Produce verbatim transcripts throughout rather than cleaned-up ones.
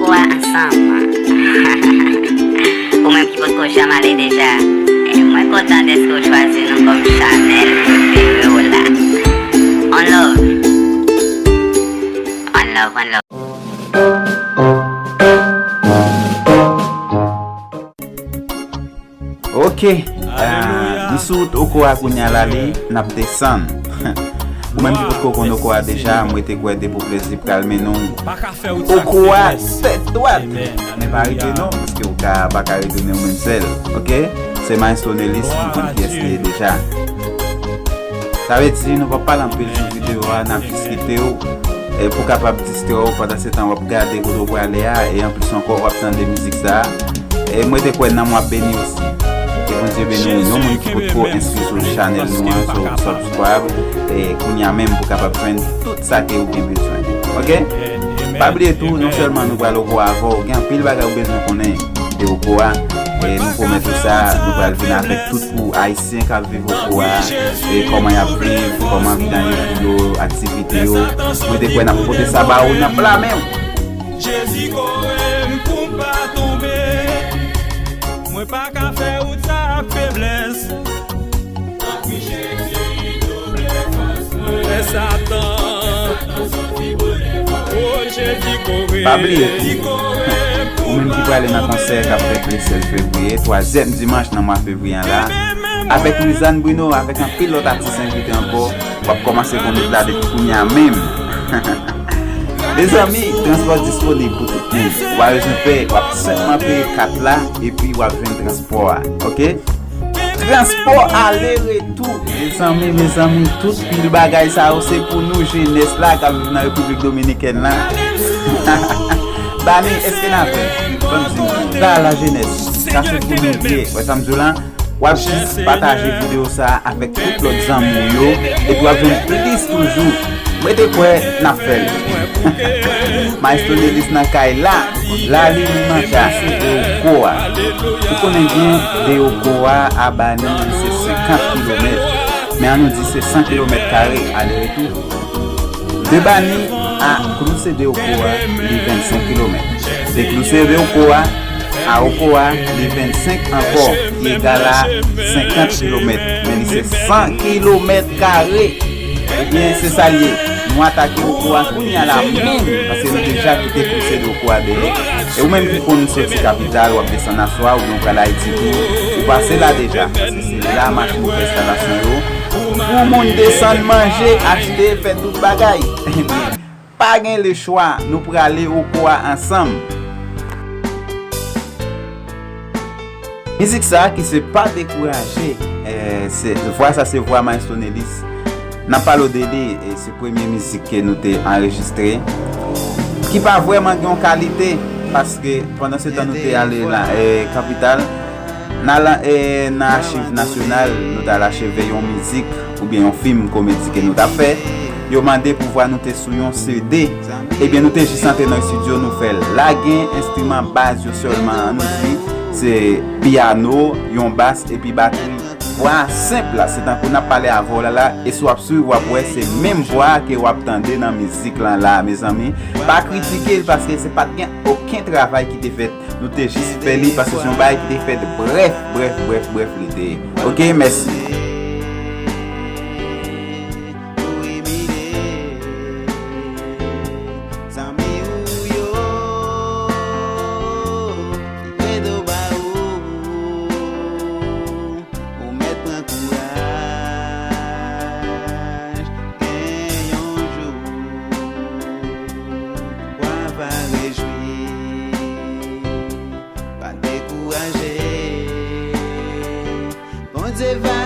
Kwa ansanm. Ou menm ki potko janm ale deja, eh, mwen kontan dèske w chwazi nou kòm chanèl prefere w la. One love. One love, one love. Ok. Ah, nou sou wout Okowa kounye a la, li, n ap desann. Ou menm ki potko konn Okowa deja, mwen te kwè depi w plezi pral mennen w Okowa tèt dwat. Men pa rete non, paske ou ka pa ka retounen ou menm sèl. Ok? Se Maestro Nelis, nou konn kiyès li ye deja. Sa vle di, nou p ap pale anpil sou videyo a, n ap jis kite w, e, pou kapab distrè w pandan se tan w ap gade kote w prale a, e anplis ankò, w ap tande mizik sa a. E mwen te kwè nanm w ap beni osi. Ke Bondye beni w. Yon moun ki potko enskri sou chanèl nou an, so subscribe, e kounye a menm pou kapab jwenn tout sa ke ou gen bezwen. Ok? Pa bliye tou, non sèlman nou pral Okowa avè w, gen anpil bagay ou bezwen konnen de Okowa. E nou pwomèt ou sa, nou pral vin avèk tout pou Ayisyen k ap viv Okowa, e kòman y ap viv, kòman vi nan yo, yo, aktivite yo. Mwen te kwè n ap pote sa ba ou nan pla men w. Jezi kore m pou m pa tonbe. Mwen pa ka fè wout sa ak feblès. Fè Satan. O Jezi kore. Pa bliye tou, ou menm ki prale nan konsè k ap fèt le sèz fevriye, twazyèm dimanch nan mwa fevriye an la, avèk Louisane Bruno, avèk anpil lòt atis envite ankò, w ap kòmanse konn wout la depi kounye a menm. Mezanmi, transpò disponib pou tout moun. Ou pa bezwen pè, w ap senpman peye kat la, epi w ap jwenn transpò a. Ok? Transpò ale retou. Mezanmi, mezanmi, tout pil bagay sa yo se pou nou jenès la k ap viv nan Repiblik Dominikèn la. Bani, èske n avè m? Ban m di nou. Sa la jenès, sa se pou nou l ye. Wè sa m di w la? W ap jis pataje videyo sa a avèk tout lòt zanmi w yo, epi w ap jwenn plis toujou. Mwen te kwè n ap fè l. Maestro Nelis nan kay la. Lali li manje ase de Okowa. Ou konnen byen de Okowa a Bani se senkant kilomèt. Men an nou di se san kilomèt kare ale retou. De Bani a Cruce de Ocoa, li vennsenk kilomèt. De Cruce de Ocoa a Ocoa, li vennsenk ankò, ki egal a senkant kilomèt. Men li se san kilomèt kare. Ebyen, se sa l ye. Nou atake Ocoa kounye a la menm, paske nou deja kite Cruce de Ocoa dèyè. E ou menm ki konn soti kapital, w ap desann aswè a, oubyen w pral Ayiti tou, ou pase la deja, paske se la machin fè enstalasyon yo. Pou moun desann, manje, achte, fè tout bagay. Ebyen, pa gen lechwa, nou prale Ocoa ansanm. Mizik sa ki se Pa Dekouraje, eh, se, vwa sa se vwa Maestro Nelis. N ap pale w de li, e se premye mizik ke nou te anrejistre, ki pa vrèman gen yon kalite, paske pandan se tan nou te ale la, eh, kapital, nan, eh, nan Achiv Nasyonal, nou t al acheve yon mizik oubyen yon fim komedi ke nou t ap fè. Yo mande pou vwa nou te sou yon C D. Ebyen, nou te jis antre nan estidyo, nou fè l. La gen enstriman baz yo sèlman, an nou di, se pyano, yon bas, epi batri. Vwa senp la, se tankou n ap pale avè w la, la, e si w ap swiv, w ap wè se menm vwa ke w ap tande nan mizik lan la, mezanmi. Pa kritike l, paske se pa t gen okenn travay ki te fèt. Nou te jis fè li, paske se yon bagay ki te fèt brèf, brèf, brèf, brèf li te ye. Ok, mèsi. Zanmi ou yo, li ret anba ou, ou mèt pran kouraj, gen yon jou, wa va rejwi, pa dekouraje, Bondye va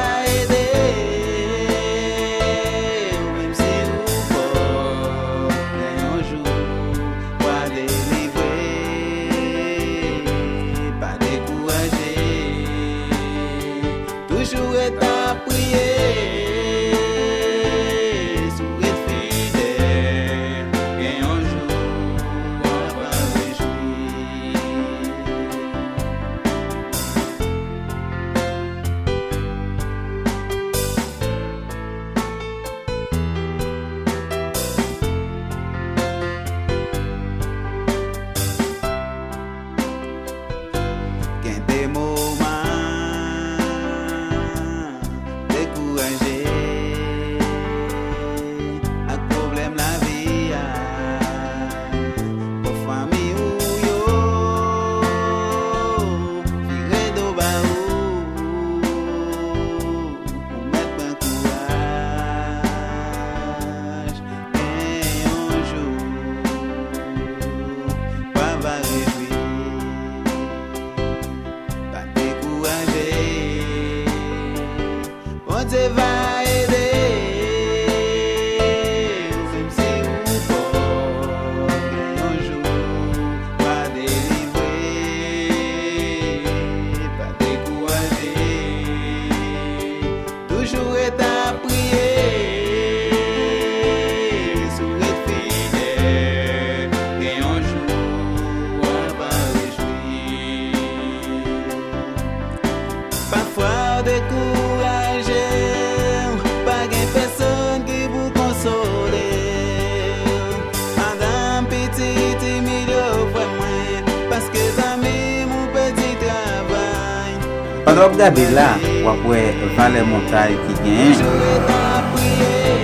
W ap gade la, w ap wè valè montay ki genyen.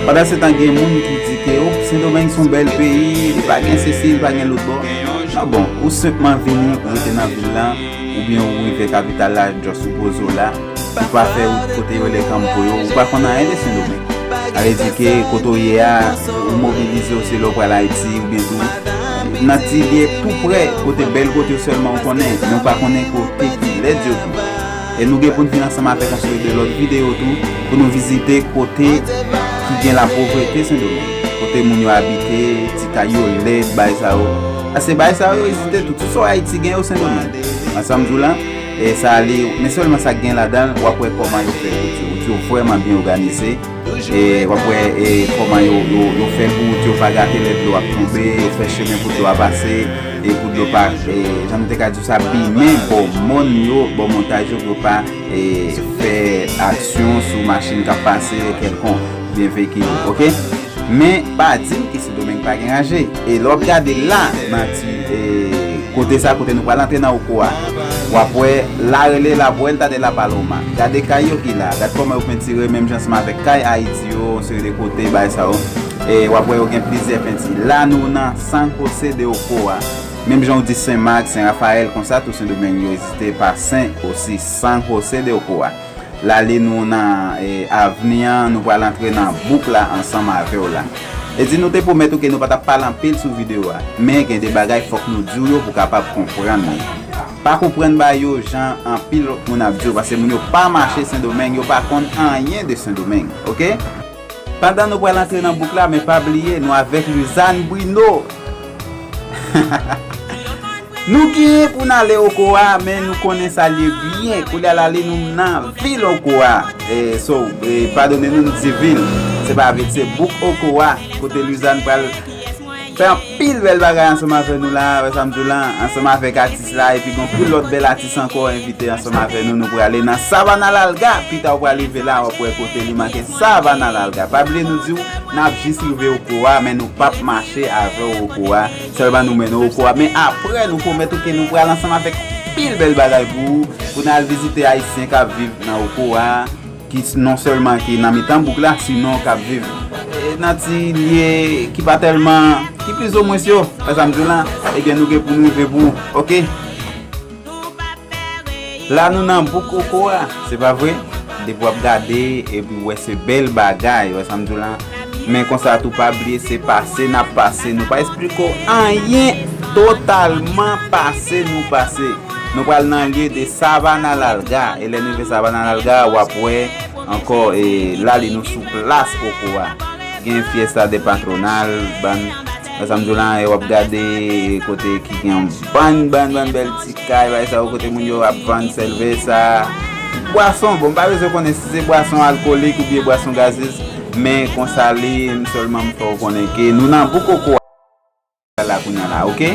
Pandansetan, gen moun ki di ke, o, Sendomeng se yon bèl peyi, li pa gen sesi, li pa gen lòtbò. Non, bon, ou senpman vini, ou rete nan vil la, oubyen ou rive kapital la, just ou poze w la, ou pa fè wout kote yo rele Kanmpo yo, ou pa konn anyen de Sendomeng. Sa vle di ke kote w ye a, ou mobilize w se lè w pral Ayiti, oubyen tou, nan ti lye tou prè, kote bèl kote yo sèlman ou konnen, men ou pa konnen kote ki lèd yo tou. E nou gen pou n vin ansanm avèk yon seri de lòt videyo tou, pou nou vizite kote ki gen lapovrete Sendomeng, kote moun yo abite, ti kay yo lèd, bagay sa yo. Paske bagay sa yo egziste tou, tout sa w Ayiti gen yo Sendomeng. Ansanm di w la, e sa li, men sèlman sa k gen ladan l, w ap wè kòman yo fè wout yo. Wout yo vrèman byen òganize. E w ap wè, e, kòman yo, yo, yo fè pou wout yo pa gate lè dlo ap tonbe, yo fè chemen pou dlo a pase, e pou dlo pa, e, jan nou te ka di w sa, bimen bò mòn yo, bò montaj yo, pou yo pa, e, fè aksyon sou machin k ap pase kèlkonk, oubyen veyikil yo, oke? Men, pa di m ke Sendomeng pa gen ranje. E lè w ap gade la, nan ti, e, kote sa, kote nou pral antre nan Okowa, w ap wè la rele Labwèlta de la Paloma. Gade kay yo ki la, gad kòman yo pentire menm jan ansanm avèk kay Ayiti yo, yon seri de kote, bagay sa yo. E w ap wè yo gen plizyè penti. La nou nan San José de Ocoa. Menm jan w di Sen Mak, Sen Rafayèl, konsa tou Sendomeng yo egziste pa Sen osi, San José de Ocoa. La li nou nan, e, avni an, nou pral antre nan bouk la ansanm avè w la. E di nou te pwomèt ou ke nou pa t ap pale anpil sou videyo a, men gen de bagay fòk nou di w yo pou w kapab konprann li. Pa konprann bagay yo jan anpil lòt moun ap di w, paske moun yo pa mache Sendomeng, yo pa konn anyen de Sendomeng, oke? Pandan nou pral antre nan bouk la, men pa bliye, nou avèk Luzanne Bruno. Nou genyen pou n ale Okoa, men nou konnen sa l ye byen. Koulye a la li nou nan vil Okoa. E, so, e, padone nou, nou di vil. Se pa vil, se bouk Okoa, kote Luzanne pral fè anpil bèl bagay ansanm avè nou la, wè sa m di w la, ansanm avèk atis la, epi gen anpil lòt bèl atis ankò envite ansanm avè nou. Nou prale nan Savannah Larga, pita w pral rive la, w ap wè kote li make Savannah Larga. Pa bliye nou di w, n ap jis rive Okoa, men nou p ap mache avè w Okoa. Sèlman nou mennen w Okoa. Men apre, nou pwomèt ou ke nou pral ansanm avèk pil bèl bagay pou ou, pou n al vizite Ayisyen k ap viv nan Okoa, ki s-, non sèlman ki nan mitan bouk la, sinon k ap viv, e, nan ti lye ki pa tèlman, ki plizoumwens yo, wè sa m di w la, ebyen nou gen pou n rive pou ou, oke? La nou nan bouk Okoa, se pa vre? Depi w ap gade, epi w wè se bèl bagay, wè sa m di w la. Men konsa tou pa bliye se pase n ap pase, nou pa esplike w anyen, totalman pase nou pase. Nou pral nan lye de Savannah Larga, e lè nou rive Savannah Larga, w ap wè ankò, e la li nou sou plas Okoa. Gen Fiesta de Patronal, bann, wè sa m di w la, e w ap gade, e, kote ki gen bann, bann, bann bèl ti kay, bagay sa yo, kote moun yo ap vann sèvesa, bwason. Bon, m pa bezwen konnen si se bwason alkolik oubyen bwason gazez, men konsa li, m sèlman m fè w konnen ke nou nan bouk Okoa la kounye a la, oke?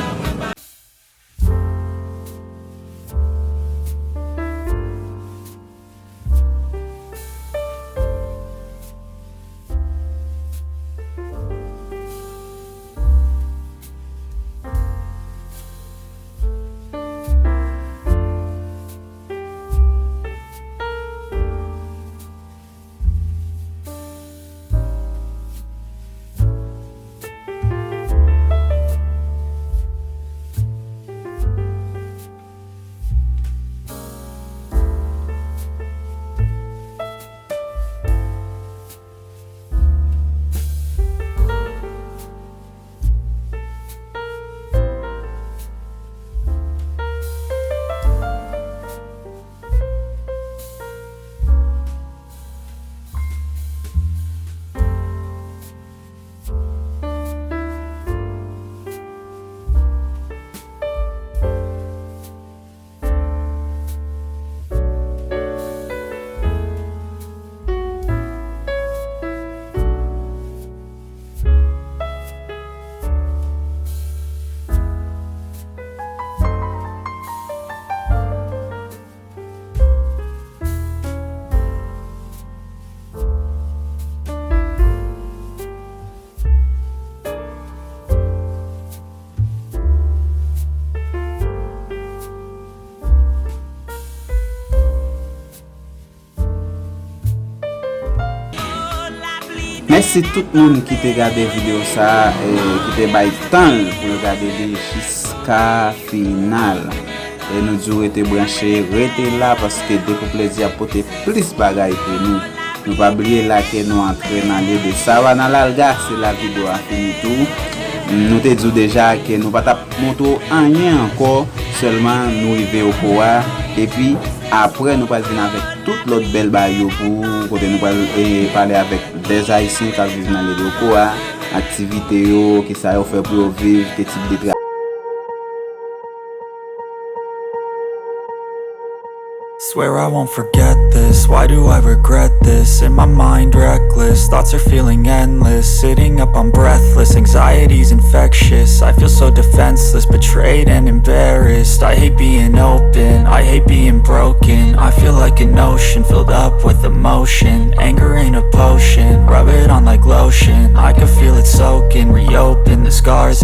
Tout moun ki te gade videyo sa a, e, ki te bay tan l pou l gade li jiska final. E nou di w rete branche, rete la, paske Dekoup Ledi ap pote plis bagay pou nou. Nou pa bliye la ke nou antre nan lye de Savannah Lalga, se la videyo a fini tou. Nou te di w deja ke nou pa t ap montre w anyen ankò, sèlman nou rive Ocoa, epi apre nou pral vin avèk tout lòt bèl bagay yo pou ou, kote nou pral, e, pale avèk dè Ayisyen k ap viv nan lye de Ocoa, aktivite yo, kisa yo fè pou yo viv, ki tip de travay. Swear I won't forget this. Why do I regret this? In my mind, reckless. Thoughts are feeling endless. Sitting up, I'm breathless. Anxiety's infectious. I feel so defenseless, betrayed and embarrassed. I hate being open. I hate being broken. I feel like an ocean filled up with emotion. Anger ain't a potion. Rub it on like lotion. I can feel it soaking. Reopen the scars